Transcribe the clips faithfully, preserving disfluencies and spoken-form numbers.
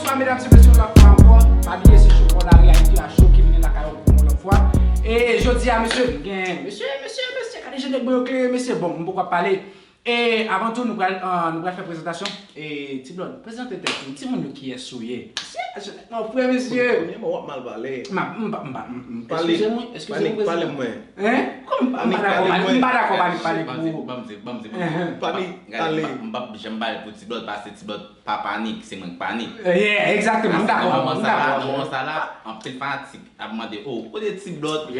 Medam e mesye, yon lòt fwa ankò, pa bliye se Show Paw la, reyalite a cho ki vini lakay ou pou yon lòt fwa. E jodi a, mesye, gen, mesye, mesye, mesye, gade jan nèg mwen yo klere, mesye, bon, m poko ap pale. E avan tou, nou pral, euh, nou pral fè prezantasyon. E Ti Blòd, prezante tèt ou, di moun yo kiyès ou ye. Mesye, non, frè, mesye. Premyèman, w ap mal pale. M ap, m pa, m pa, m, m, Pale, eskize m, eskize m, pale prezidan. Mwen. Hein? Kòm m pa, m pa dakò, m pa dakò, pa, pa, pa, Ban m di, ban m di, ban m di, ban m di. Panik, pale. M p ap janm pale pou Ti Blòd, paske Ti Blòd pa panik, se mwen k panik. Yeah, egzakteman, m dakò, m dakò. Nan moman sa la, anpil fanatik ap mande, oh, kote Ti Blòd,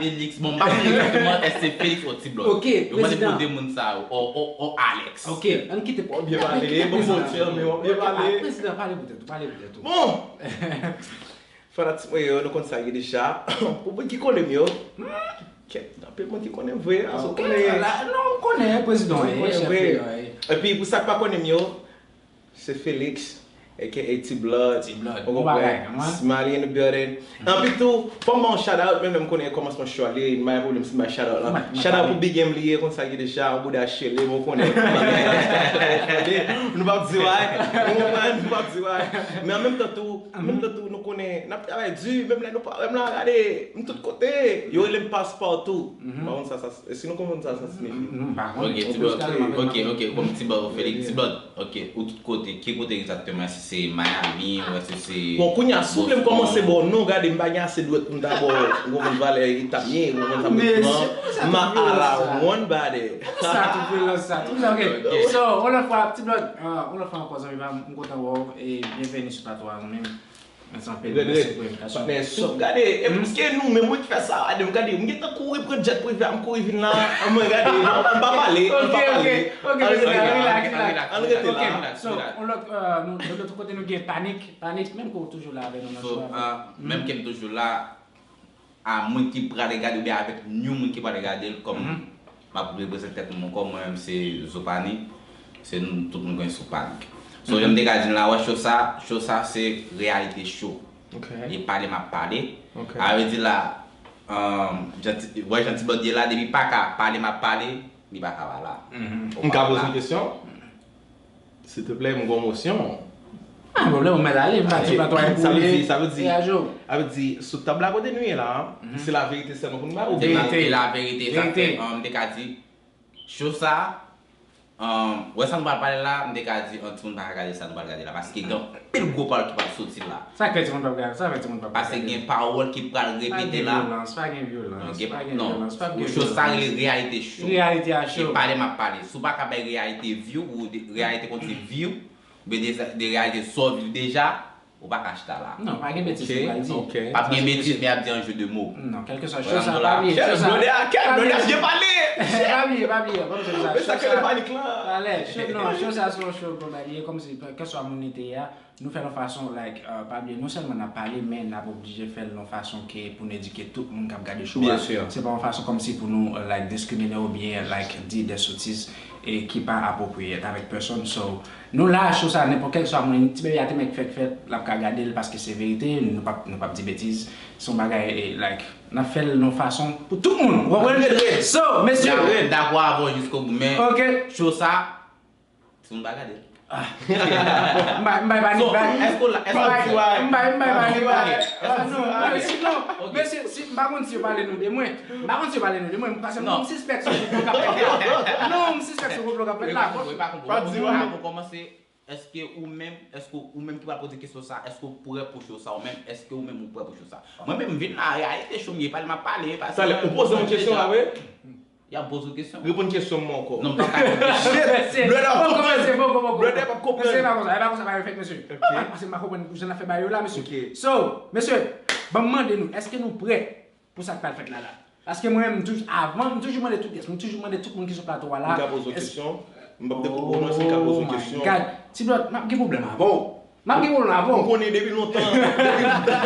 Felix, bon, m pa konnen egzakteman èske se Felix ou Ti Blòd. Ok, yo mande pou de moun sa yo, o, o, o Alex. Ok, ann kite. W ap byen pale, bon, bon, ti, men w ap byen pale. Prezidan, pale poutèt ou, pale poutèt ou. Bon! Fanatik mwen yo, nou konn sa ye deja. Pou moun ki konnen m yo, hmm, kèt, anpil moun ki konnen m vre, aso konnen. Non, m konnen prezidan, chèf yo. Epi pou sa k pa konnen m yo, se Felix, A K A T Blood. T Blood. Ou konprann? Smiley in the building. Anpi tou, fò m ba yon shout out, menm lè m konnen kòmansman show a, li, m pa gen pwoblèm si m bay shout out la. Shout out pou Big M li ye, konn sa ki deja, yon bouda chele, ou konnen. Nou p ap di why, ou konprann, nou p ap di why. Men an menm tan tou, an menm tan tou, nou konnen, n ap travay di, menm lè nou pa wè m la, gade, m tout kote, yo rele m passe partout. M pa konn sa, sa, si nou konprann sa, sa siyifi. M pa konn. Ok, Ti Blòd, ok, ok, kòm Ti Blòd, Felix, Ti Blòd. Ok, ou tout kote, ki kote egzakteman? Si se Miami, ou si se... Bon, kounye a, si w vle m kòmanse ba w non, gade, m pa gen ase dwèt pou m ta ba w, ou konprann, valè Italyen, ou konprann sa m di, m a ala one body. Sa tout vyolans sa, tout sa, ok. So, yon lòt fwa, Ti Blòd, yon lòt fwa ankò, zanmi pa m, m kontan wè w, e byenveni sou plato a, zanmi m. Mèsi anpil, mèsi pou envitasyon. Patnè, sou gade, e piske nou menm wi ki fè sa, gade, m gade, m gentan kouri pran jet prive a, m kouri vin la, mwen gade, m pa pale, m pa pale. Ok, ok, ok, relax, relax. Ann rete la. Ok, so, yon lòt, euh, nou, de lòt kote nou gen Panik, Panik, menm ke w toujou la avè nou nan show a. Menm ke m toujou la, a moun ki pral gade oubyen avèk yon moun ki pral gade l kòm m ap reprezante tèt mwen ankò, mwen menm se Zo Panik, se nou tout moun konnen sou Panik. So, jan m te ka di n la, wè, show sa, show sa se reyalite cho. E pale m ap pale. Sa vle di la, um, jan ti, wè jan Ti Blòd ye la, depi pa ka pale m ap pale, li pa ka pa la. M ka poze yon kesyon? Silteplè, m gon mosyon. Pa gen pwoblèm, ou mèt ale, m pa t sou plato a pou ou ye. Sa vle di, sa vle di, sa vle di, sou tab la kote nou ye la, se laverite sèlman pou nou ba oubyen? Se laverite, sa fè, um, m te ka di, show sa, um, wè sa nou pral pale la, m te ka di, an, timoun pa ka gade sa nou pral gade la, paske gen anpil gwo pawòl ki pral soti la. Sa k fè timoun p ap gade, sa k fè timoun p ap gade? Paske gen pawòl ki pral repete la. Pa gen vyolans, pa gen vyolans, pa gen vyolans, p ap gen vyolans. Show sa rele reyalite cho. Reyalite a cho. E pale m ap pale. Si w pa ka bay reyalite vi w, ou de, reyalite konn se vi w, oubyen de, de reyalite sa w viv deja, ou pa ka chita la. Non, pa gen betiz nou pral di. P ap gen betiz, men y ap di an jeu de mots. Non, kèlkeswa, show sa, pa bliye, show sa. Blòdè a, kèt, blòdè a byen pale. Pa bliye, pa bliye, pa bliye, show sa, show sa. Alè, show, non, show sa se yon show global, li ye kòmsi, kèlkeswa moun li te ye a, nou fè l yon fason, like, euh, pa bliye, non sèlman n ap pale, men n ap oblije fè l yon fason ke pou n edike tout moun k ap gade show a. Se pa yon fason kòmsi pou nou, euh, like, diskrimine oubyen, like, di de sotiz e ki pa apwopriye avèk pèsonn. So, nou la, show sa, nenpòt kèlkeswa moun, ti bebe a te mèt fèk fèt, l ap ka gade l paske se verite, nou p ap, nou p ap di betiz. Se yon bagay, e, like, n ap fè l yon fason pou tout moun. Ou konprann? So, mesye. M dakò avè w jiskobou, men show sa, timoun pa gade l. Ah. M bay, m bay pa ni bay. Èske w la, èske w la? M bay, m bay pa ni bay. Ah, non, mesye, non. Mesye, si, m pa konn si yo pale nou de mwen. M pa konn si yo pale nou de mwen, paske m sispèk se konplo k ap fèt la. Non, m sispèk se konplo k ap fèt la. Mwen pa konprann, mwen pa konprann. Pou kòmanse, èske ou menm, èske ou menm ki pral poze kesyon sa, èske ou prè pou show sa ou menm, èske ou menm ou prè pou show sa? Mwen menm m vin la, reyalite cho m ye, pale m ap pale, pase. Talè, ou poze yon kesyon la, wi? Y ap poze w kesyon. Reponn kesyon m ankò. Non, m pa ka reponn kesyon. Shit! Brother p ap konprann. Brother p ap konprann. Mesye, e pa konsa, e pa konsa bagay yo fèt, mesye. Ok. Paske m pa konprann jan n ap fè bagay yo la, mesye. Ok. So, mesye, ban m mande nou, èske nou prè pou sa k pral fèt la la? Paske mwen menm, m toujou, avan, m toujou mande tout, yes, m toujou mande tout moun ki sou plato a la. M ka poze w kesyon? M p ap dekouvri w non, si m ka poze w kesyon. Oh my God. Ti Blòd, m ap gen pwoblèm avè w. M ap gen pwoblèm avè w. M konnen depi lontan. Depi lontan.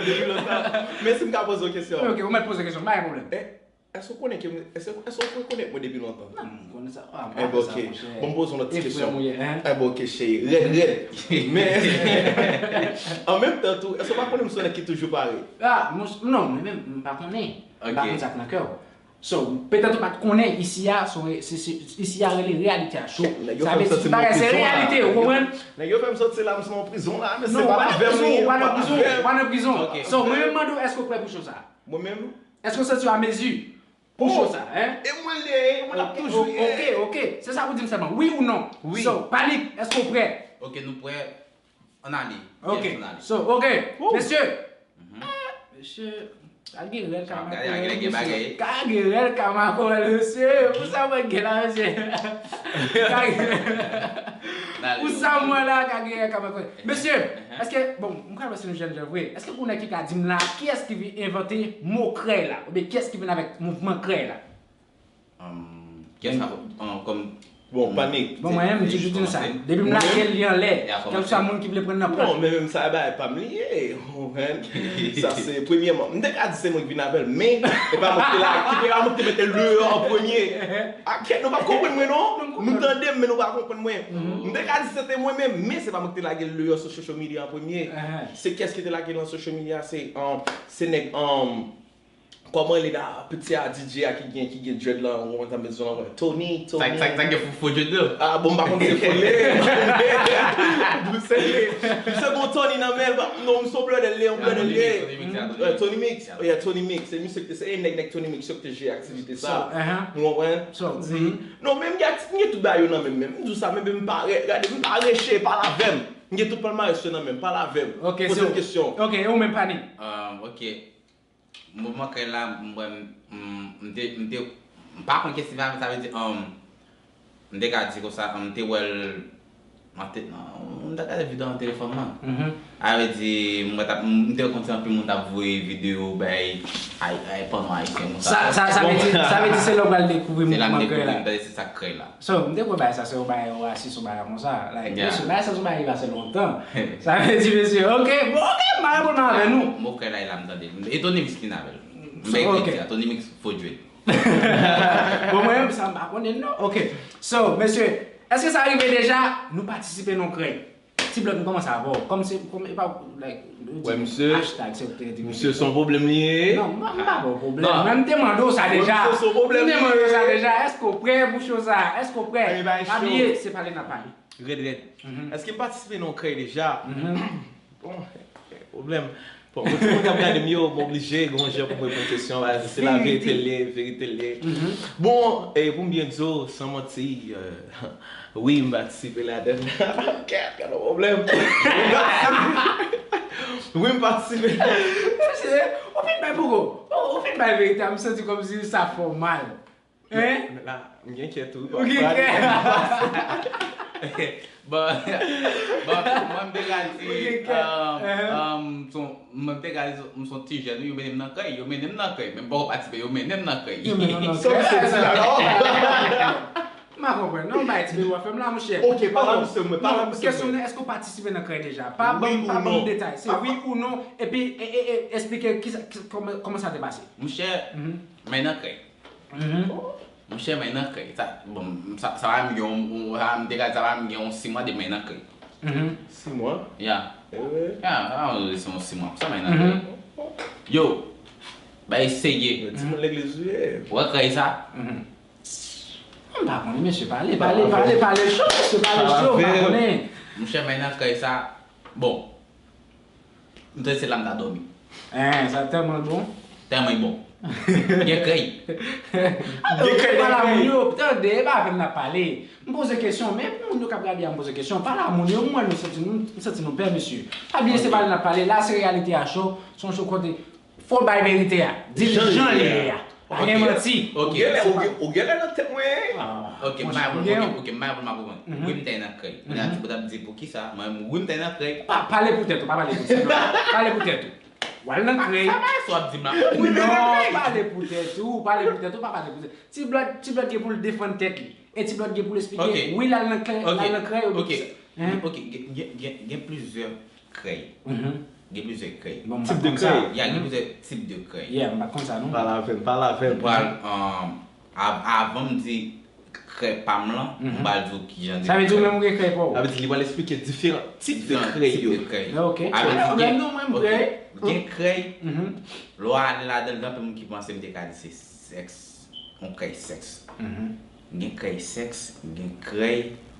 Depi lontan. Men si m ka poze w kesyon. Ok, ou mèt poze kesyon, pa gen pwoblèm. Eh, Èske w konnen ke m, èske, èske w rekonèt mwen depi lontan? Non, m konnen sa. Ah, m pa fè sa, monchè. Bon, m poze yon lòt ti kesyon. E frè m ou ye, hein? Eh, bon, ok, cheri. Rèd, rèd. Men, an menm tan tou, èske w pa konnen m se yon nèg ki toujou pare? Ah, monch-, non, mwen menm, m pa konnen. M pa konn sa k nan kè w. So, petèt ou pa t konnen, isi a, se, se, se, isi a rele reyalite a cho. Sa vle di tout bagay se reyalite, ou konprann? Nèg yo fè m santi la, m se nan prizon la, men se pa avè m li ye, pa avè m. Ou pa nan prizon, ou pa nan prizon. So, mwen menm mande w, èske w prè pou show sa? Mwen menm? Èske w santi w amezi pou show sa, hein? E mwen li ye, e mwen l ap toujou ye. Ok, ok. Se sa pou di m sèlman. Wi ou non? Wi. So, Panic, èske w prè? Ok, nou prè. Ann ale. Ok. Yes, ann ale. So, ok. Mesye, mesye, ka gen rèl ka makorèl, mesye. Ka gen rèl ka makorèl, mesye. Pou sa mwen gen la, mesye. Ka gen rèl. Pou sa mwen la, ka gen rèl ka makorèl. Mesye, èske, bon, m ka wè se yon jèn jan vre. Èske gen yon nèg ki ka di m la, kiyès ki vin envante mo krèy la? Oubyen kiyès ki vin avèk mouvman krèy la? Kiyès ka kòm. Bon, Panic. Bon, mwen menm, m toujou di nou sa. Depi m lage l, li anlè. Kèlkeswa moun ki vle pran nan pran. Non, men menm sa, e bagay pa m li ye. Ou konprann? Sa se premyèman. M te ka di se mwen ki vin avè l, men e pa mwen ki te la, ki te, pa mwen ki te mete l deyò an premye. Akèt, nou pa konprann mwen, non? Nou tande m, men nou pa konprann mwen. M te ka di se te mwen menm, men se pa mwen ki te lage l deyò sou social media an premye. Se kiyès ki te lage l nan social media? Se, um, se nèg, um, Kòman li la, piti a, D J a ki gen, ki gen dread lan, ou konn tann bezwen lan, Tony, Tony. Sa, sa, sa gen fo, fo dread lan? Ah, bon, m pa konn se fo l ye. Dous se li. Misye gon Tony nan men l, pa, non, misye on blòdè l ye, on blòdè l ye. Tony Mix, Tony Mix. Yeah, Tony Mix. Se misye ki te, se nèg, nèg Tony Mix yo ki te jere aktivite sa. Ou konprann? Non, men m gen, m gen tout bagay yo nan men m, men m di w sa, men m pa re-, gade, m pa reche, pale avè m. M gen tout palmarès yo nan men m, pale avè m. Poze m kesyon. Ok, e ou menm, Panic? Um, ok. Mouvman krèy la, m wè m, m, m te, m te, m pa konn kiyès ki fè, men sa vle di, um, m te ka di konsa, um, m te wè l, m te, m te gade videyo an telefòn mwen. Sa vle di, m wè t ap, m te wè kòmsi anpil moun t ap voye videyo, bay, ay, ay, panno ayisyen konsa. Sa, sa, sa vle di, sa vle di se lè w pral dekouvri mouvman krèy la. Se la m dekouvri, m tande se sa k krèy la. So, m te kwè bagay sa se yon bagay rasis, yon bagay konsa. Like, mesye, bagay sa se yon bagay ki pase lontan. Sa vle di, mesye, ok, bon, ok, m pa gen pwoblèm avè nou. Mo krèy la, e la m tande l. E Tony Mix ki vin avè l. M bay krèy sa, Tony Mix fo dread. Bon, mwen menm, sa m pa konnen, non. Ok. So, mesye, èske sa rive deja, nou patisipe nan krèy? Ti Blòd, m kòmanse avè w. Kòm se, kòm, e pa, like, yo di hashtag, se ou ki te di misye se yon pwoblèm li ye. Non, m pa, m pa ba w pwoblèm. Mwen, m te mande w sa deja. M te mande w sa deja. Èske w prè pou show sa? Èske w prè? Pa bliye, se pale n ap pale. Rèd, rèd. Èske m patisipe nan yon krèy deja? Bon, pwoblèm. Bon, pou tout moun k ap gade m yo, m oblije gen yon jan pou m reponn kesyon an, paske se laverite l ye, verite l ye. Bon, e pou m byen di w, san manti, euh, wi, m patisipe ladan l. Kèt, pa gen pwoblèm. Wi, m patisipe. Mesye, ou fin bay poko. Ou, ou fin bay verite a, m santi kòmsi sa fè w mal. Hein? Men la, m gen kè tou. Ou gen kè? Bon, bon, mwen m te ka di, um, um, son, mwen m te ka di, m son ti jèn, wi, yo mennen m nan krèy, yo mennen m nan krèy, men m poko patisipe, yo mennen m nan krèy. Yo mennen w nan krèy. Sa w santi la, non? M pa konprann. Non, bay ti bebe w ap fè m la, monchè. Ok, pale avè m sèlman, pale avè m sèlman. Kesyon nan, èske w patisipe nan krèy deja? Pa ban m, pa ban m detay. Se wi ou non, epi, e, e, e, eksplike kisa, ki, kòman, kòman sa te pase. Monchè, mwen nan krèy. Monchè, mwen nan krèy. Sa, bon, sa, sa va m gen yon, yon, sa va m te ka di, sa va m gen yon sis mwa depi mwen nan krèy. Sis mwa? Ya. Ya, sa va m se yon sis mwa. Sa mwen nan krèy. Yo, bay serye. Timoun legliz ou ye. Ou wè krèy sa? M pa konnen, mesye, pale, pale, pale, pale cho, mesye, pale cho, m pa konnen. Monchè, mwen nan krèy sa. Bon. M tande se la m ta dòmi. Hein, sa tèlman bon. Tèlman bon. Gen krèy. Gen krèy, pale a moun yo, tande, e pa avè m n ap pale. M poze kesyon, men pou moun yo k ap gade a, m poze kesyon, pale a moun yo, m wè nou santi nou, m santi nou pè, mesye. Pa bliye se pale n ap pale, la se reyalite a cho, se yon cho kote fò w bay verite a, di l jan li ye a. Pa gen manti. Ok. Ou genlè, ou gen, ou genlè nan tèt mwen. Ok, m pa reponn, ok, ok, m pa reponn, m pa reponn. Wi, m te nan krèy. Kounye a, ti bout ap di, poukisa? Mwen, wi, m te nan krèy. Pa, pale pou tèt ou, pa pale pou timoun. Pale pou tèt ou. W al nan krèy. Sa pa sa w ap di m la. Wi, m te nan krèy. Non, pale pou tèt ou, pale pou tèt ou, pa pale pou tèt. Ti Blòd, Ti Blòd gen pou l defann tèt li. E Ti Blòd gen pou l eksplike. Wi, l al nan krèy, l al nan krèy, oubyen kisa. Ok, gen, gen, gen, gen plizyè krèy. Gen plizyè krèy. Tip de krèy. Ya, gen plizyè tip de krèy. Yeah, m pa t konn sa, non. Pale avè m, pale avè m. M pral, um, av-, avan m di krèy pa m lan, m pral di w kijan de krèy. Sa vle di ou menm ou gen krèy pa w? Sa vle di li pral eksplike diferan tip de krèy yo. Diferan tip de krèy. Ok. Sa pa pwoblèm non, mwen, m prè. Gen krèy, lè w ale ladan l, gen anpil moun ki panse m te ka di se sèks, yon krèy sèks. Gen krèy sèks, gen krèy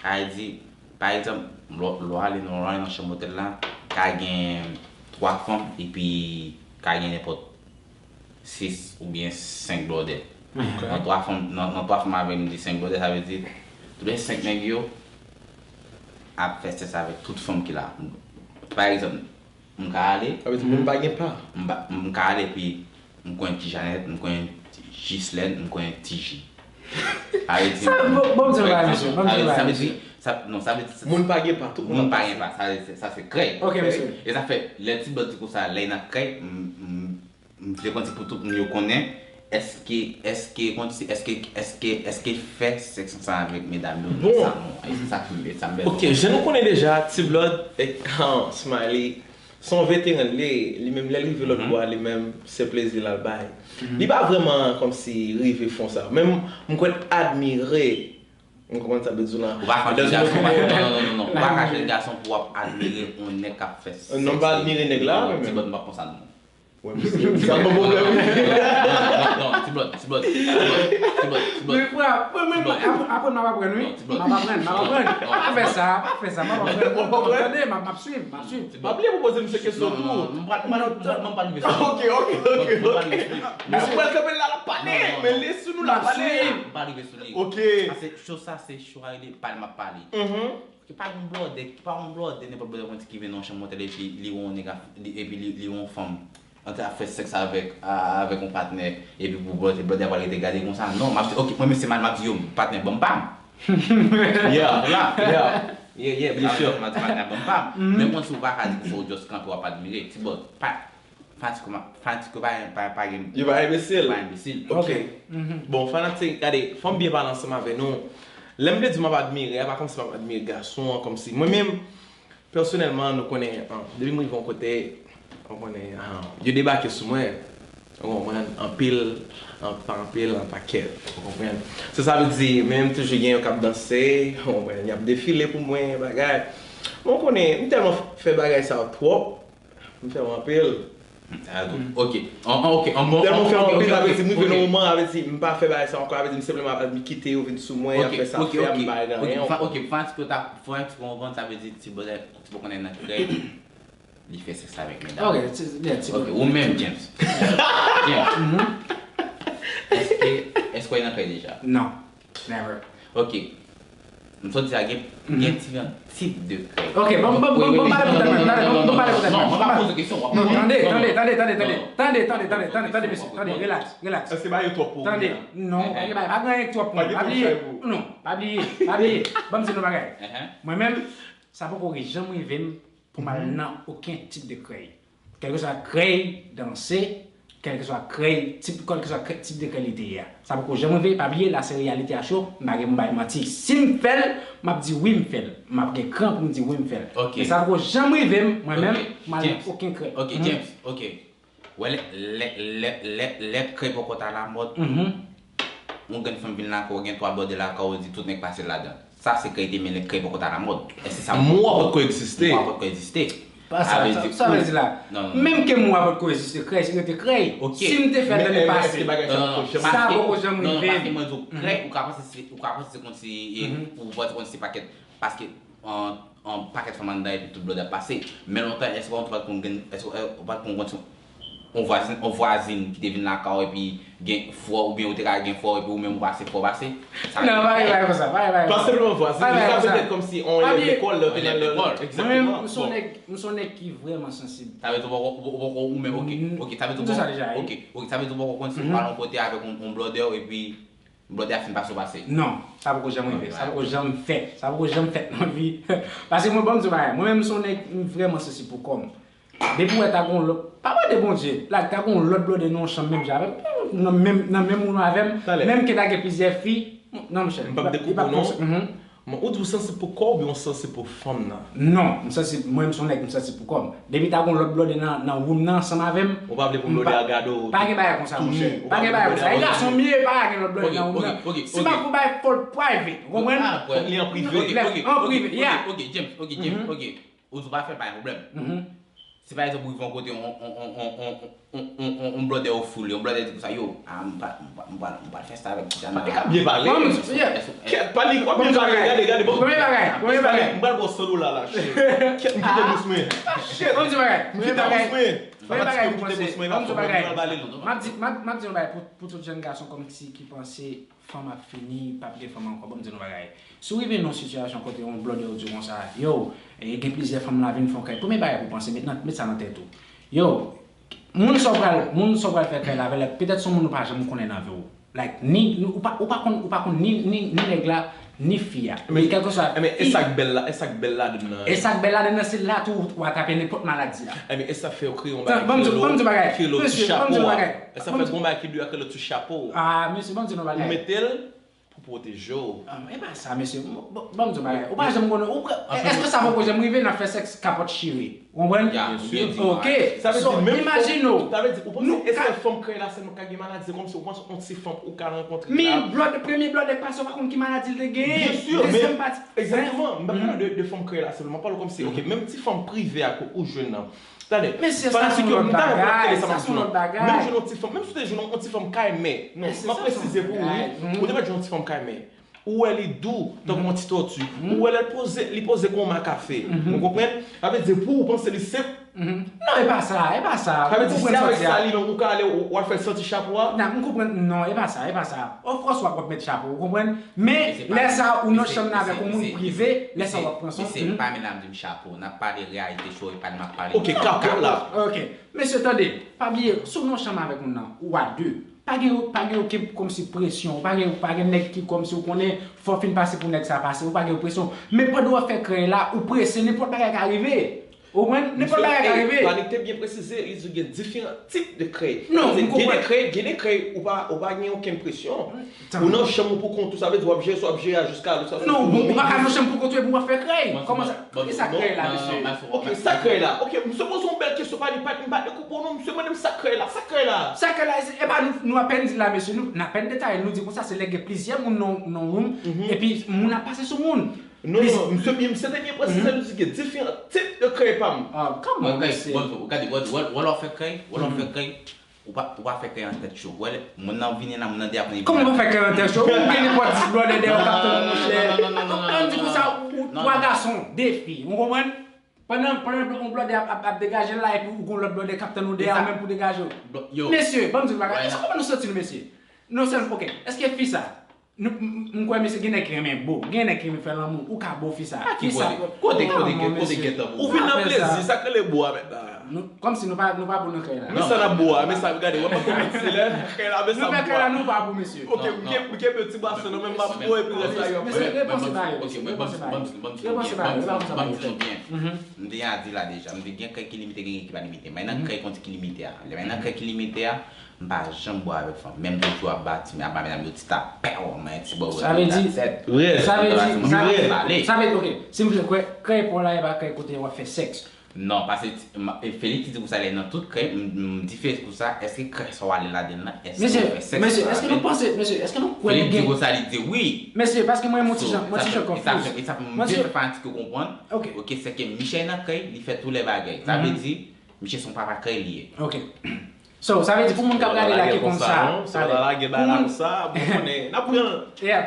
Sa vle di, pa egzanp, lè w ale nan, lè w ale nan chanm otèl la, ka gen twa fanm epi ka gen nenpòt sis oubyen senk blòdè. Nan twa fanm, nan, nan twa fanm avè m di senk blòdè, sa vle di, toulè senk nèg yo ap fè sèks avèk tout fanm ki la. Pa egzanp, m ka ale, Sa vle di moun pa gen pa. M pa, m ka ale epi m konnen Ti Janèt, m konnen Jislèn, m konnen Ti Ji. Sa vle di, Sa, bon, bon, m di yon bagay, mesye, bon, m di yon bagay, sa vle di, mesye. Sa, non, sa vle di, Moun pa gen pa, tout moun moun ap pa pase. Gen pa, sa, sa, sa se krèy. Ok, mesye. E sa fè, lè Ti Blòd di konsa, lè y nan krèy, m, m, m vle konn si pou tout moun yo konnen, èske, èske, konn si, èske, èske, èske fè sèks ansanm avèk medam yo nan Bon. Salon, e se sa ki, sa m bezwen Ok, konnen. Jan nou konnen deja, Ti Blòd, e, han, Smiley, se yon veteran li ye, li menm lè l rive lòt Mhm. bò a, li menm se plezi l al bay. Mhm. Li pa vrèman kòmsi rive fon sa. Men m, m kwè admire, m konprann sa m vle di w la. Ou pa ka Lè jwenn nou gason, konnen non, non, non, non. Ou pa ka jwenn gason pou w ap admire yon nèg k ap fè sèks. Non, m pa admire nèg la, Non, non, men Ti Blòd, m pa konsa non. Wè, misye, sa bon pwoblèm. Non, non, non, non, Ti Blòd, Ti Blòd, Ti Blòd, Ti Blòd, Ti Blòd. Mwen frè, mwen menm, Ti Blòd. Ap-, aprann, m ap aprann, wi. Non, Ti Blòd. M ap aprann, m ap aprann. Non, non, Pa fè sa, pa fè sa, m ap aprann. Ou ap aprann? Tande, m ap, m ap swiv, m ap swiv. Ti Blòd. Pa bliye pou poze m se kesyon Non, non, tou. non, non, m pa, m pa, m pa, m pa rive sou li. Ok, ok, ok, M pa ok. rive sou li. Mesye, w al kanpe la, l ap pale, Non, non, men non. li sou nou, l ap M ap pale. swiv. M pa rive sou li. Ok. Sa se, cho sa se cho a rele pale, m ap pale. Mhm. Ok, pa yon blòdè, pa yon blòdè, nenpòt blòdè konn ki vin nan yon chanm otèl epi li wè yon nèg ap, li, epi li, li wè yon fanm. Antre ap fè sèks avèk, a, avèk yon patnè, epi pou blòdè, blòdè ap rete gade konsa. Non, m ap di, ok, mwen menm se mal m ap di yo, patnè, ban m pa m. Yeah, la. Yeah, yeah, yeah, byen Sa, sè. M ap di patnè, ban m pa m. Mhm. Men konn si w pa ka di konsa, w just kanpe, w ap admire. Ti Blòd, pa, fanatik ou pa, fanatik ou pa, pa, pa gen, Yo pa enbesil. Pa enbesil. Ok. Ok. Mhm. Bon, fanatik, gade, fò m byen pale ansanm avè nou. Lè m vle di m ap admire, a pa kòmsi m ap admire gason an, kòmsi mwen menm, Pèsonèlman, nou konnen, an, depi m rive yon kote, ou konnen, an, yo debake sou mwen, ou konprann, anpil, an, pa anpil, an pakèt, ou konprann. So, sa vle di, menm toujou gen yo k ap danse, ou konprann, y ap defile pou mwen, bagay. Mwen konnen, m tèlman fè bagay sa yo twòp, m fè yo anpil. Ah, ok. An, an, ok, an bon, Tèlman an, fè ok, anpil, ok, avè di, m rive ok. nan moman, avè di, m pa fè bagay sa ankò, avè di, m senpleman ap kite yo vin sou mwen, y ap Ok, fè sa, ok, fè, ok. m pa nan Ok, anyen pou fa-, ankò. Ok, pou fanatik yo ta, fanatik yo konprann, sa vle di, ti bagay, ti bagay nan krèy, li fè sèks avèk medam. Ok, ti, yeah, ti Ok, bagay. ou menm, James. James. Mhm. Èske, èske w nan krèy deja? Non, never. Ok. M sot di sa, gen, gen diferan tip de krèy. Ok, bon, bon, bon, bon, pale pou tèt mwen, pale, bon, bon, pale pou tèt mwen. Non, mwen pa poze kesyon. Non, tande, tande, tande, tande, tande, tande, tande, tande, tande, mesye, tande, relax, relax. Èske ba yo twòp pou Tande, non, pa gen bagay, pa gen anyen twòp pou mwen, pa bliye, non, pa bliye, pa bliye, ban m di nou bagay. Mwen menm, sa poko janm rive m pou m al nan okenn tip de krèy. Kèlkeswa krèy danse, kèlkeswa krèy, tip, kèlkeswa krèy, tip de krèy li te ye a. Sa poko janm rive, pa bliye, la se reyalite a cho, m pa gen pou m bay manti. Si m fè l, m ap di wi m fè l. M ap gen kran pou m di wi m fè l. Ok. Men sa poko janm rive m, mwen menm, Ok, m al James. Okenn krèy. Ok, Mhm. James, ok. Wè, lè, lè, lè, lè, lè, lè krèy poko ta lamòd, Mhm. yon grenn fanm vin lakay ou, gen twa blòdè lakay ou, di tout nèg pase ladan. Sa se krèy te men lè krèy poko ta lamòd. Èske sa Mo a potko egziste. Mo a potko egziste. Pa sa, Sa vle sa, di- sa vle di la. Non, non, non. Menm ke mo a potko egziste, krèy se rete krèy. Ok. Si m te fè l Men, lane men, pase. èske bagay sa Non, non, potko non, janm Sa paske- poko janm non, non, rive. Paske mwen di w, krèy, ou ka panse se, ou ka panse se konsi, e, ou panse konsi se pakèt, paske an, an pakèt fanm anndan epi tout blòdè ap pase. Men lontan, èske ou pa t konn gen, èske ou pa t konn konn yon vwazin, yon vwazin ki te vin lakay ou epi gen fwè, oubyen ou te ka gen fwè epi ou menm ou pase fwè pase? Sa Non, pa gen bagay konsa, pa gen bagay Pa konsa. sèlman vwazin, Pa gen li ka konsa. petèt kòmsi on Pa elèv bliye. lekòl, lè w te nan Elèv lekòl. lè. Mwen menm, Egzakteman. m se yon nèg, m se yon nèg ki vrèman sansib. Sa vle di ou poko, ou poko, ou menm, ok, Mm. ok, sa vle di M ou di sa poko, deja, ok, ok, sa vle di ou poko konn si ou Mhm. al yon kote avèk yon, yon blòdè epi blòdè a fin pase ou pase. Non, sa poko janm rive. Ok, Sa ouais. Poko janm fèt. Sa poko janm fèt nan vi. Paske mwen, ban m di w bagay. Mwen menm, m se yon nèg, m vrèman sansib pou kò m. Depi w wè ta gon lòt, pa mande Bondye, la ta gon lòt blòdè nan yon chanm menm jan avè m, nan menm, nan menm woum avè m, Talè. Menm ke ta gen plizyè fi, non, monchè. M p ap dekoupe w, non. Mhm. Men ou di w sansib pou kò w oubyen w sansib pou fanm nan? Non, m sansib, mwen, m se yon nèg, m sansib pou kò m. Depi ta gon lòt blòdè nan, nan woum nan ansanm avè m, Ou pa vle pou blòdè a gade w. Pa gen bagay konsa, monchè. Pa gen bagay konsa. E gason m ye, pa gen lòt blòdè nan woum nan. Si m ap pou bay fò l private, ou konprann? Fòk li an prive. An prive, yeah. Ok, James, ok, James, ok. Ou di ou pa fè l, pa gen pwoblèm. Si pa egzanp ou rive yon kote, on, on, on, on, on, on, on, on blòdè ou foule, on blòdè di konsa, yo, ah, m pa, m pa, m pa, m pa fè sa avèk ti dam nan. Li ka byen pale. Bon, yeah. Kèt, pa li, w ap byen pale, gade, gade, bon. Premye bagay, premye bagay. M pral ba w san dola la, cheri. Kèt, m kite bous mwen. Bon, ti bagay. M kite bous mwen. Premye bagay pou M kite kòmanse. bous mwen, Bon, ti bagay. m pral ba li l. M ap di, m ap, m ap di yon bagay pou, pou tout jèn gason kòmsi ki panse fanm ap fini, p ap gen fanm ankò. Bon, m di nou bagay. Si w rive nan yon sitiyasyon kote yon blòdè ou di w konsa, yo, e, gen plizyè fanm la vin fè yon kay. Premye bagay pou w panse, met nan, met sa nan tèt ou. Yo, moun sa w pral, moun sa w pral fè kay la avè l, petèt se yon moun ou pa janm konnen nan vi w. Like, ni, ou pa, ou pa konn, ou pa konn ni, ni, ni nèg la, ni fi a. Men kèlkeswa. Men e sa k bèl la, e sa k bèl ladann nan. E sa k bèl ladann nan, se la tou w atrape nenpòt maladi la. Ebyen, e sa fè yo kreye yon Ban m di, ban m di bagay. Ki rele ti Mesye, ban m di chapo a. Bagay. E sa fè gon bagay ki dwe ak rele ti chapo. Ah, mesye, ban m di nou Ou bagay. mete l pou pwoteje w. Ah, e pa sa, mesye. Ban m di bagay. Ou pa janm konnen. Èske sa poko janm rive nan fè sèks kapòt chire? Ou konprann? Ya, byen di. Ok. Sa vle di menm Imajine w. Sa vle di, ou panse e sèl fanm kreye la sèlman ka gen maladi, se kòmsi ou panse yon ti fanm ou ka rankontre. Men blòdè, premye blòdè k pase, ou pa konn ki maladi l te gen. Byen si, men egzakteman, m pa pale de, de fanm kreye la sèlman, m pale kòmsi, ok, menm ti fanm prive ak ou jwenn nan. Tande, Mesye, fanatik yo, m ta renmen tele sa m ap sa se yon lòt bagay. Menm jwenn yon ti fanm, menm si w te jwenn yon ti fanm ka renmen. Non, m ap presize pou ou, wi. Ou te mèt jwenn yon ti fanm ka renmen. Ou wè li dou, tankou yon ti tòti. Ou wè lè l poze, li poze kon yon makafe. Ou konprann? Sa vle di pou ou panse li senp. Non, e pa sa, e pa sa. Sa vle di si avèk sa li menm ou ka ale ou al fè l santi chapo a. Nan, m konprann, non, e pa sa, e pa sa. Of course w ap met chapo, ou konprann? Men lè sa ou nan chanm nan avèk yon moun prive, lè sa w ap pran swen. Se pa men la m di m chapo, n ap pale reyalite cho, e pa l m ap pale. Ok, kapòt la. Ok, mesye, tande, pa bliye, si w nan chanm avèk moun nan, ou a de. Pa gen, pa gen okenn kòmsi presyon, pa gen, pa gen nèg ki kòmsi ou konnen fò w fin pase pou nèg sa pase, ou pa gen presyon. Men pandan w ap fè krèy la, ou prese, nenpòt bagay ka rive. Ou konprann? Nenpòt bagay ka rive. Panik te byen presize, li di gen diferan tip de krèy. Non, gen de krèy, gen de krèy, ou pa, ou pa gen okenn presyon. Ou nan chanm ou pou kont ou, sa vle di w ap jere sa w ap jere a jiska lè sa. Non, bon, ou pa ka nan chanm pou kont ou epi w ap fè krèy. Kòman sa? Ki sa krèy la, mesye? Ok, sa krèy la. Ok, m se poze yon bèl kesyon, pa li pa, m pa dekoupe w non, misye mande m sa krèy la, sa krèy la. Sa krèy la, e pa nou, nou apèn di la, mesye, nou, n apèn detaye, nou di konsa, se lè gen plizyè moun nan, nan woum, epi moun ap pase sou moun. Non, non, misye byen, misye te byen presize, li di gen diferan tip de krèy pa m. Ah, come on, mesye. Bon, gade, wè, wè, wè lè w fè krèy, wè lè w fè krèy, ou pa, ou pa fè krèy an tèt cho. Wè, moun nan vini la, moun nan deyò. Kòman w pa fè krèy an tèt cho? Ou gen nenpòt dis blòdè deyò w k ap tann ou, monchè. An di konsa, ou twa gason, de fi, ou konprann? Pandan, pandan yon blòdè ap, ap, ap degaje l la, epi ou gon lòt blòdè k ap tann ou deyò menm pou degaje w. Mesye, ban m di nou bagay. Èske w konprann nou santi nou, mesye? Non sèlman, ok, èske fi sa, nou, m, m, m kwè mesye gen nèg ki renmen bo, gen nèg ki renmen fè lanmou, ou ka bo fi sa. Kote, kote, kote, kote gentan bo? Ou vin nan plezi, sa k rele bo a mentnan? Kòmsi nou pa, nou pa bo nan kay la. Men sa n ap bo a, men sa, gade, wè pa kòmanse lè nan kay la, men sa m bo a. Nou fè kay la, nou pa bo, mesye. Ok, m kenbe ti basen nan men m ap bo epi rès la yo ap fè. Mesye, repanse bagay, mesye, repanse bagay. Repanse bagay, repanse bagay. M te a di la deja, m di gen kay ki limite, gen ki pa limite. Men nan kay konn ki limite a. Lè men nan kay ki limite a, m pa janm bo avèk fanm. Men m toujou ap ba ti, ap ba medam yo ti tapè, mwen ti bò. Sa vle di, sa vle di, sa vle di, ok, si m vle kwè, kay pa w la e pa kay kote w ap fè sèks. Non, paske Felix di konsa lè nan tout kay, m di Felix konsa, èske kay sa w ale ladan l lan, èske w fè sèks? Mesye, èske nou panse, mesye, èske nou kwè nou gen? Felix di konsa, li di wi. Mesye, paske mwen, mwen ti jan, mwen ti jan confuse. E sa pou m byen fè fanatik yo konprann. Ok, sèke Michel nan kay, li fè tou lè bagay. Sa vle di, Michel se yon papa kay li ye. Ok. So, sa vle di pou moun k ap gade la ki konn sa, pou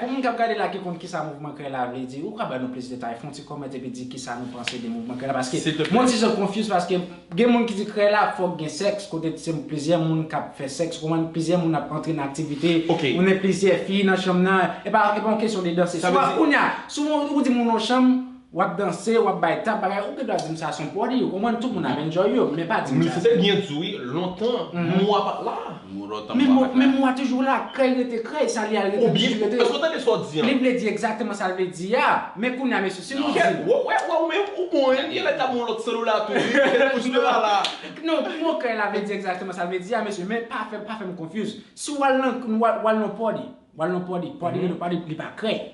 moun k ap gade la ki konn kisa mouvman kay la vle di, ou ka ban nou plis detay, fè yon ti kòmantè epi di kisa nou panse de mouvman kay la, paske mwen ti jan confuse, paske gen moun ki di kay la fòk gen sèks, kote se plizyè moun k ap fè sèks, ou konprann, plizyè moun ap antre nan aktivite, ou gen plizyè fi nan chanm nan, e pa, e pa yon kesyon de danse. Swa kounye a, si ou di moun nan chanm, w ap danse, w ap bay tap, bagay, ou gen dwa di m sa se yon party, ou konprann, tout moun ap enjoy yo, men pa di m sa. Men se te byen di wi, lontan, mo a pa t la. Mo lontan, mo a pa t la. Men mo a toujou la, kay rete kay, sa li al rete toujou rete. Èske w tande sa w di an? Li vle di egzakteman sa l vle di a. Men kounye a, mesye, si nou di. Wè, wè, wè, ou menm, ou bon, wi, gen lè t ap yon lòt selula tou, wi, gen lè ou jwe la la. Non, mo kay la vle di egzakteman sa l vle di a, mesye, men pa fè, pa fè m confuse. Si w al nan, w al, w al nan party, W al nan party, party rele party, li pa kay.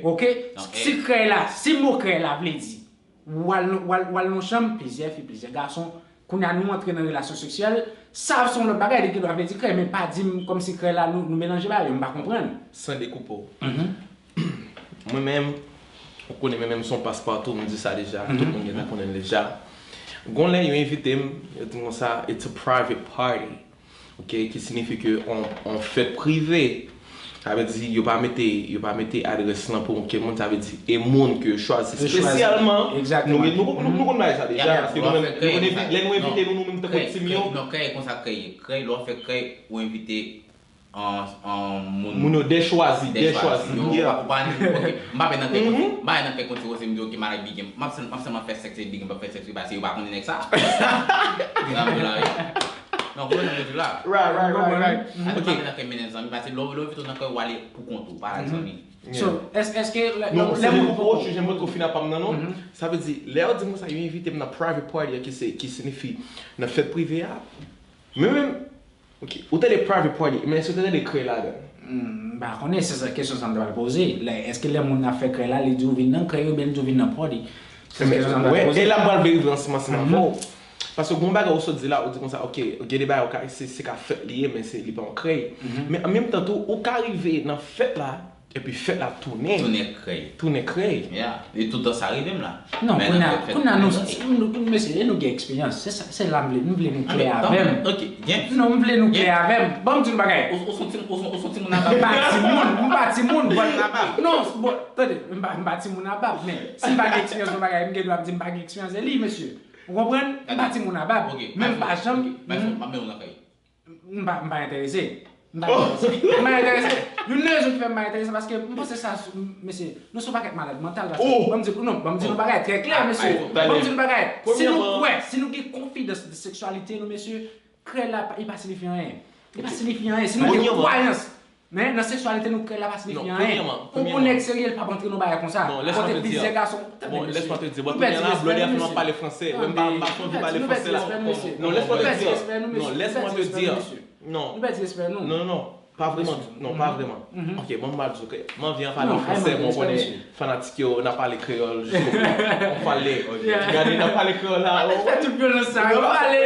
Ok? Si kay la, si mo kay la vle di, w al nan, w al, w al nan chanm, plizyè fi, plizyè gason, kounye a nou antre nan relasyon seksyèl, sa se yon lòt bagay, li gen dwa vle di kay, men pa di m kòmsi kay la nou, nou melanje bagay yo, m pa konprann. San dekoupe w. Mwen menm, ou konnen mwen menm se yon paspatou, m di sa deja, tout moun gentan konnen l deja. Gon lè yo envite m, yo di m konsa, it's a private party. Ok, ki siyifi ke on, on fèt prive. Sa vle di, yo pa mete, yo pa mete adrès lan pou okenn moun, sa vle di, e moun ke yo chwazi espesyalman. Nou, nou, nou, nou konn bagay sa deja, paske nou menm, lè nou envite nou, nou menm tankou ti m yo. Non, kay konsa kay ye. Kay, lè w fè kay, ou envite an, an moun. Moun yo dechwazi, dechwazi. Yo, ou pa, ou pa ni, ok. M pa fè nan kay konsa, m pa fè nan kay konsa, se m di, ok, m al ak Big M. M ap sèl, m ap sèlman fè sèks e Big M, m ap fè sèks wi, paske yo pa konnen nèg sa. Nan, wi. Non, konnen nan la. Right, right, right, right. Ate pa nan kay mennen zanmi, paske lè w, lè w envite w nan kay, ou ale pou kont ou, pa al zanmi. So, èske, èske lè, lè, lè moun poko. Ou janm poko fin a pa m nan non. Sa vle di, lè yo di m konsa, yo envite m nan private party an, ki se, ki siyifi nan fèt prive a. Men menm, ok, ou tande private party, men èske ou tande kay ladan? M pa konnen, se sa kesyon sa m ta pral poze. Lè, èske lè moun ap fè kay la, li di w vin nan kay oubyen li di w vin nan party? Se kesyon sa m ta pral poze. E la m pral verifye ansanm ansanm avè w. Paske gon bagay ou sot di la, ou di konsa, ok, gen de bagay ou ka, se, se ka fèt li ye, men se, li pa yon kay. Men an menm tan tou, ou ka rive nan fèt la, epi fèt la tounen. Tounen kay. Tounen kay. Yeah. E toutan sa rive m la. Non, kounye a, kounye a nou, nou, nou, mesye, e nou gen eksperyans. Se sa, se la m vle, m vle nou klè avè m. Ok, James. Non, m vle nou klè avè m. Ban m di nou bagay. Ou, ou son ti, ou son, ou son timoun a bab. M pa timoun, m pa timoun, but, non, but, tande, m pa, m pa timoun a bab, men si m pa gen eksperyans nan bagay, m gen dwa ap di m pa gen eksperyans de li, mesye. Ou konprann? M pa timoun a bab, men m pa janm. M pa, m pa enterese. M pa enterese. M pa enterese. Youn nan rezon ki fè m pa enterese, paske m panse sa, mesye, nou se yon pakèt malad mantal, paske, ban m di, non, ban m di nou bagay trè klè, mesye. Ban m di nou bagay. Si nou kwè, si nou gen konfidans nan seksyalite nou, mesye, kay la, li pa siyifi anyen. Li pa siyifi anyen. Si nou gen kwayans, men nan seksyalite nou, kay la pa siyifi anyen. Yon nèg serye, li p ap antre nan bagay konsa. Kote plizyè gason. Bon, lès mwen te di, bon, kounye a la, Blondie ap fè nou pale franse. Wè, m pa, m pa anvi pale franse la. Non, lès mwen te di. Non, lès mwen te di. Non. Nou pèdi respè nou. Non, non, non. Pa vrèman. Non, pa vrèman. Ok, bon, m pral di w ke m anvi an pale franse, bon, konnen fanatik yo, n ap pale kreyòl jisko bout. On pale. Gade, n ap pale kreyòl la. Fè tout vyolans sa yo, pale.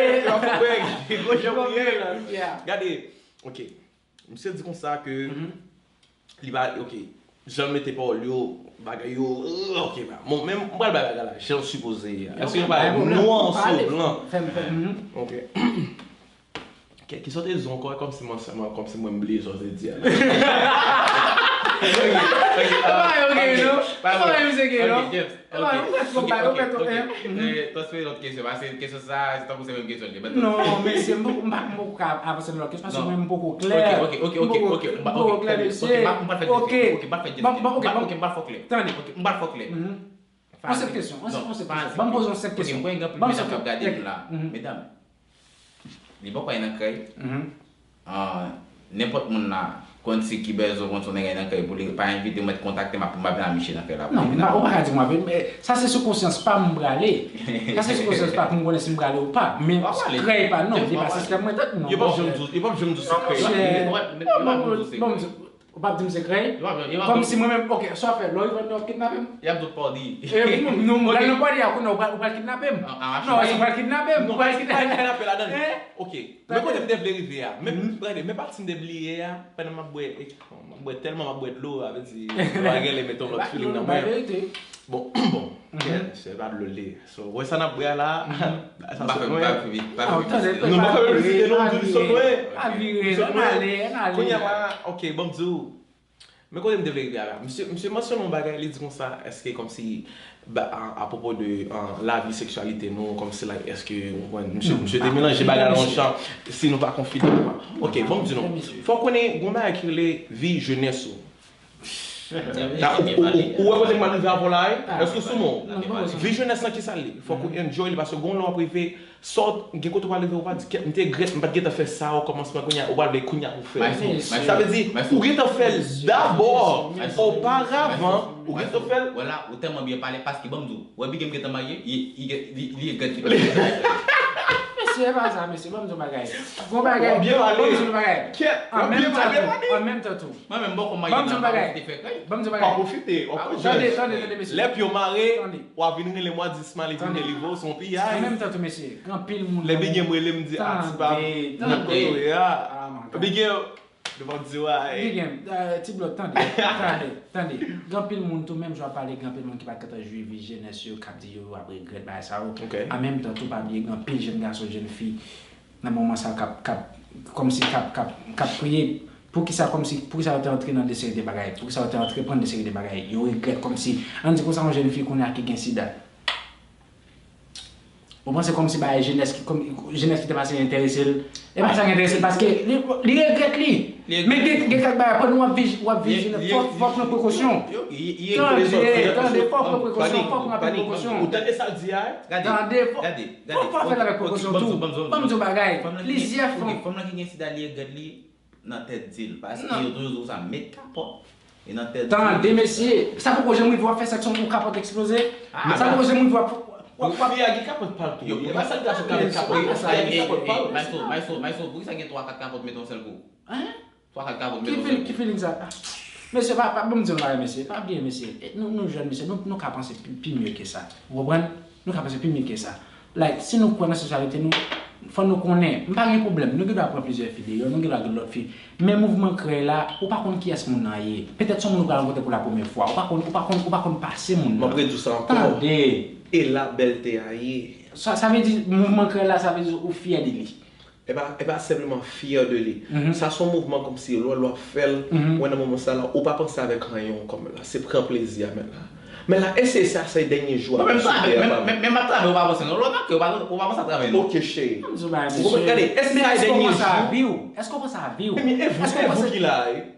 Gade, ok. Misye di konsa ke li pa, ok, jan l mete pawòl yo, bagay yo, ok, bon, men m pral bay bagay la jan l sipoze ye a. Èske nou pa nwans ou blan? Ok. Kè, kisa w te di ankò? Kòmsi mwen, kòmsi mwen m bliye sa w te di a la. Ok, ok, ok, ok, ok, ok, James, ok, ok, ok, ok, ok, eh, transfere lòt kesyon, paske kesyon sa, se tankou se menm kesyon li. Non, mesye, m poko, m pa, m poko ka avanse nan lòt kesyon, paske mwen, m poko klè. Ok, ok, ok, ok, ok, m poko klè, mesye. Ok, m pa, m pa fè ok, ok, m pa fè ok, m pa fè ok, m pa fè klè. Tande. Ok, m pa fè klè. Yon sèl kesyon, yon sèl kesyon. Ban m poze yon sèl kesyon. Ban m sèl kesyon. Medam, li poko al nan kay. Ah, nenpòt moun la, konn si ki bezwen konn si yon nèg nan kay pou li pa envite mwen kontakte m pou m ap vin al miche nan kay la. Non, ou pa ka di mwen, sa se sou konsyans pa m prale. Sa se sou konsyans pa pou m konnen si m prale ou pa. Men krèy pa non, li pa sistèm mwen tèt non. Yo p ap janm di, yo p ap janm di se krèy. Ou p ap di m se krèy? Kòm si mwen menm, ok, sa w ap fè, lè w rive anndan w ap kidnape m? Y ap di w pòdi. Non, m pral nan pòdi a, kounye a, ou pral kidnape m? Non, ou pral kidnape m, ou pral kidnape m. Ok. Men kote m te vle rive a, men gade, men pati m te bliye a, pandan m ap bwè, m ap bwè tèlman m ap bwè dlo, sa vle di, m pa genlè mete yon lòt feeling nan mwen. Bon, bon, se pa dlo l ye. So, wè sa n ap bwè a la, sa se mwen. Non, m pa fè piblisite non, m di li sot mwen. Sot mwen. Kounye a, ok, bon, m di w, men kote m te vle rive a la. Misye, misye mansyone yon bagay, li di konsa, èske kòmsi, ba, a, apwopo de, a, lavi seksyalite nou, kòmsi, like, èske, ou konprann, misye, misye te melanje bagay la yon jan, si nou pa konfidan ou pa. Ok, bon, m di nou, fò w konnen, gon bagay ki rele vi jenès ou. Ou wè kote m pral rive avè w la, èske w sou men w? Vi jenès lan ki sa l ye? Fòk ou enjoy li, paske gon lè w ap rive, sa w gen kote w pral rive, ou pa di, kèt, m te regrèt, m pa t gentan fè sa o kòmansman, kounye a, ou pral vle kounye a pou fè l. Sa vle di, ou gentan fè l dabò, oparavan, ou gentan fè l. Vwala, ou tèlman byen pale, paske ban m di w, wè bigè m gentan marye, li regrèt li pa t gentan fè l. Mesye, e pa sa, mesye, ban m di w bagay. Gon bagay, ban m di w bagay. An menm tan tou, an menm tan tou. Mwen menm, m poko marye nan sa, m te fè kay. Ban m di w bagay. Pa pwofite, w ap pran chans. Tande, tande, tande, mesye. Lè pye w mare, w ap vin rele m, w ap di Smiley vin delivre w, se yon piyay. An menm tan tou, mesye, gen anpil moun. Lè bigè m rele m di a ti pa m nan kote w ye a. Bigè, nou p ap di w a. Bigè m, ti blòd, tande, tande, tande. Gen anpil moun tou, menm jan w ap pale, gen anpil moun ki pa t gentan jwi vi jenès yo, k ap di yo, yo ap regrèt bagay sa yo. An menm tan tou, pa bliye, gen anpil jèn gason, jèn fi, nan moman sa k ap, k ap, kòmsi k ap, k ap, k ap kriye. Poukisa, kòmsi, poukisa yo te antre nan de seri de bagay? Poukisa yo te antreprann de seri de bagay? Yo regrèt kòmsi, ann di konsa, yon jèn fi kounye a ki gen sida. Ou panse kòmsi bagay jenès ki, kòm, jenès ki te pase enterese l? E pa sa ki enterese l, paske li, li regrèt li. Men gen, gen kèk bagay, pandan w ap vi, w ap vi jenès, fòk, fòk pran prekosyon. Tande, tande, fòk pran prekosyon, fòk pran anpil prekosyon. Ou tande sa l di a? Tande, fòk, fòk, fòk fè l avèk prekosyon tou. Ban m di w bagay, plizyè fanm. Fanm nan ki gen sida, li regrèt li nan tèt di l, paske yo toujou di w sa, met kapòt. E nan tèt di l. Tande, mesye, sa poko janm rive w ap fè sèks, yon kapòt eksploze? Sa poko janm rive w ap, w ap, w ap. Fi a gen kapòt pa l tou. E pa sèl gason ki avèk kapòt. Fi a gen kapòt pa l. Maestro, maestro, maestro, poukisa gen twa kat kapòt mete yon sèl kou? Twa kat kapòt mete yon sèl kou. Ki feeling sa? Mesye, pa, pa, ban m di yon bagay, mesye. Pa bliye, mesye. Nou, nou jèn, mesye. Nou, nou ka panse pi, pi mye ke sa. Ou konprann? Nou ka panse pi mye ke sa. Like, si nou kwè nan seksyalite nou, fò nou konnen. M pa gen pwoblèm. Nou gen dwa pran plizyè fi deyò, nou gen dwa gen lòt fi. Men mouvman krèy la, ou pa konn kiyès moun nan ye. Petèt se yon moun ou pral rankontre pou la premyè fwa. Ou pa konn, ou pa konn, ou pa konn pase moun nan. M ap redi w sa ankò. Tande. E la bèlte a ye. Sa, sa vle di, mouvman krèy la, sa vle di ou fyè de li. E pa, e pa senpleman fyè de li. Sa se yon mouvman kòmsi lè w ap fè l, ou wè nan moman sa la, ou pa panse avèk anyen ankò, men la, se pran plezi a, men la. Men la, èske sa se dènye jou a sou tè a? Men, men, men m ap travay, ou pa panse non. Lè w ap mache, ou pa, ou pa panse a travay non. Ok, cheri. Ou konprann? Gade, èske sa se dènye jou? Èske w panse a vi w? Èske w panse a vi w? Men e vou, e vou ki la, wi.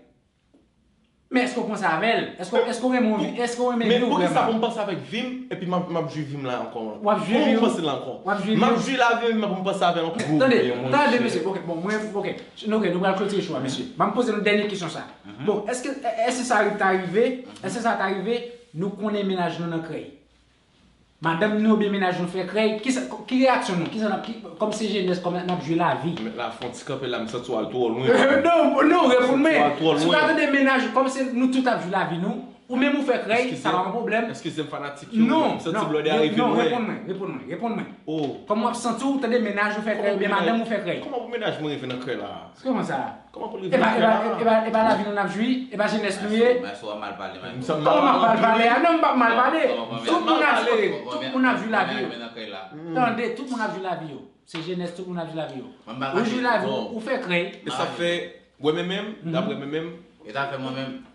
Men èske w panse avè l? Èske, èske w renmen, èske w renmen vi w vrèman? Men poukisa pou m panse avèk vi m, epi m ap, m ap jwi vi m la ankò? W ap jwi vi w? Kòman w panse l ankò? W ap jwi vi w? M ap jwi lavi m, men pou m panse avè l ankò. Tande, tande, mesye. Ok, bon, mwen, ok. Ok, nou pral klotire show a, mesye. Ban m poze nou dènye kesyon sa. Bon, èske, èske sa ta rive? Èske sa ta rive? Nou konnen mennaj nou nan krèy. Madanm nou oubyen mennaj nou fè krèy, kisa, ki reyaksyon nou? Kisa n ap, ki, kòm se jenès, kòman n ap jwi lavi? Mèt la fè yon ti kanpe la, m santi w al twò lwen. Non, non, reponn mwen. Si w ta tande mennaj ou, kòm se nou tout ap jwi lavi nou, ou menm ou fè krèy, sa pa yon pwoblèm. Eskize m, fanatik yo, m santi blòdè a rive mwen. Non, non, reponn mwen, reponn mwen, reponn mwen. Kòman w ap santi w tande mennaj ou fè krèy oubyen madanm ou fè krèy? Kòman pou mennaj mwen rive nan krèy la? Kòman sa? Kòman pou l rive nan krèy la? E pa, e pa, e pa, e pa lavi nou n ap jwi? E pa jenès nou ye? Maestro, maestro, w ap mal pale, maestro. Kòman m ap mal pale a? Non, m p ap mal pale. Tout moun ap jwi, tout moun ap jwi lavi yo. Tande, tout moun ap jwi lavi yo. Se jenès, tout moun ap jwi lavi yo. Ou jwi lavi w, ou fè krèy. E sa fè, wè men menm, daprè men menm. E sa fè mwen menm.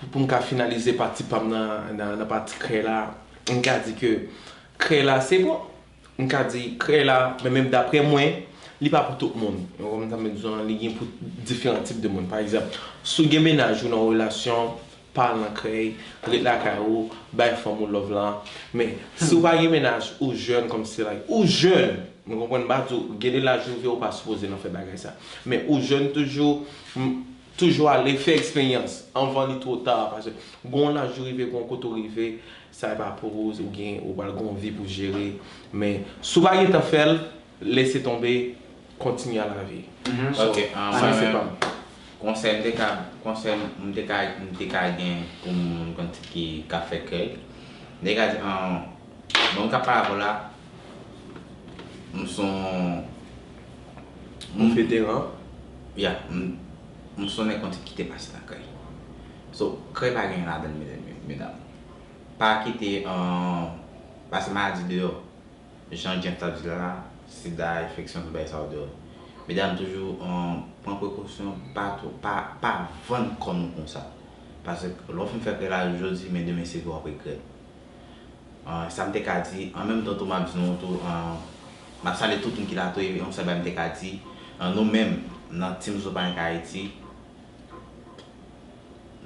pou, pou m ka finalize pati pa m nan, nan, nan pati krèy la, m ka di ke krèy la se bon. M ka di krèy la, men menm daprè mwen, li pa pou tout moun. Ou konprann sa m di w lan, li gen pou diferan tip de moun. Pa egzanp, si w gen mennaj ou nan relasyon, pa al nan krèy, ret lakay ou, bay fanm ou love lan. Men, si w pa gen mennaj, ou jèn kòmsi like, ou jèn, ou konprann, m pa di w, gen de laj ou rive, ou pa sipoze nan fè bagay sa. Men ou jèn toujou, m, toujou ale fè eksperyans anvan li two ta, paske gon laj ou rive, gon kote ou rive, sa e pa pou ou, ou gen, ou pral gon vi pou jere. Men, si w pa gentan fè l, lese tonbe, kontinye a la vi. So, Ok, um, sa se pa m. Konsèy m te ka, konsèy m te ka, m te ka gen pou moun konn ki ka fè krèy. M te ka di, um, bon, m ka pale avè w la, m se yon Yon veteran. Ya, m, m se yon nèg konn ki te pase nan krèy. So, krèy pa gen ladan l, medam. Pa kite, um, pase maladi deyò. Jan James t ap di la, sida, enfeksyon, tout bagay sa yo deyò. Medam toujou, um, pran prekosyon, pa, pa, pa vann kò nou konsa. Paske lè w fin fè krèy la jodi, men demen se vre w ap regrèt. Uh, sa m te ka di, an menm tan tou m ap di nou tou, uh, m ap salye tout moun ki la tou, e yon sèl bagay m te ka di, uh, nou menm, nan Team Zopanik Ayiti,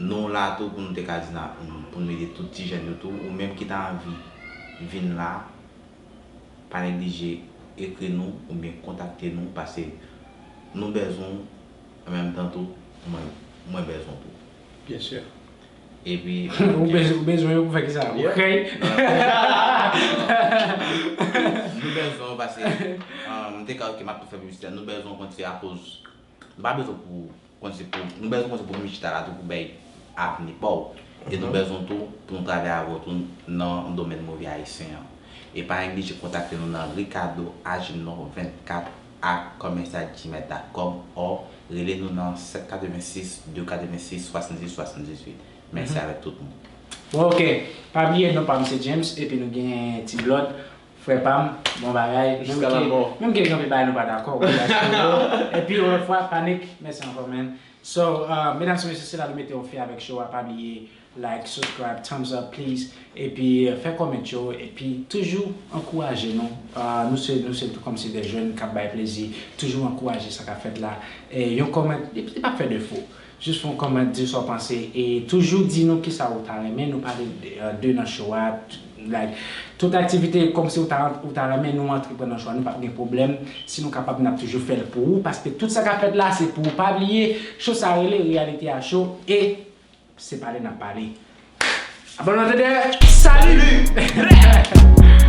nou la tou pou nou te ka di, pou nou ede tout ti jèn yo tou, ou menm ki ta anvi vin la, pa neglije ekri nou oubyen kontakte nou, paske nou bezwen w, an menm tan tou, mwen, mwen bezwen w tou. Byen si. Epi, Ou bezwen, ou bezwen yo pou fè kisa? Pou krèy? Nou bezwen w paske, um, m te ka, ok, m ap tou fè piblisite, nou bezwen w konn se akoz, nou pa bezwen pou konn se pou, nou bezwen konn se pou nou chita la tou pou bay avni pa w. E nou bezwen tou pou nou travay avè w tou nan domèn movi ayisyen an. E pa neglije kontakte nou nan Ricardo Agenor vennkat at commercial gmail dot com or rele nou nan sèt katrevensis de katrevensis swasanndis swasanndizuit. Mèsi avèk tout moun. Bon, ok. Pa bliye, non pa m se James, epi nou gen Ti Blòd, frè pa m, bon bagay. Menm Jiska ke, lanmò. Menm ke gen anpil bagay nou pa dakò, ou lage sou yo. Epi, yon lòt fwa, Panik, mèsi ankò, man. So, uh, medam e mesye, se la nou mete yon fen avèk show a. Pa bliye, like, subscribe, thumbs up, please. Epi, uh, fè comment yo, epi toujou ankouraje nou. Uh, nou se, nou se kòmsi de jèn k ap bay plezi. Toujou ankouraje sa k ap fèt la. E yon comment, li, li p ap fè defo. Jis fè yon comment, di sa w panse. E toujou di nou kisa ou ta renmen nou pale de, uh, de nan show a. Like, tout aktivite kòmsi ou ta, ou ta renmen nou antre pran nan show a, nou p ap gen pwoblèm. Si nou kapab, n ap toujou fè l pou ou. Paske tout sa k ap fèt la, se pou ou. Pa bliye, show sa rele Reyalite a Cho. E se pale n ap pale. Abòne w tande. Salut!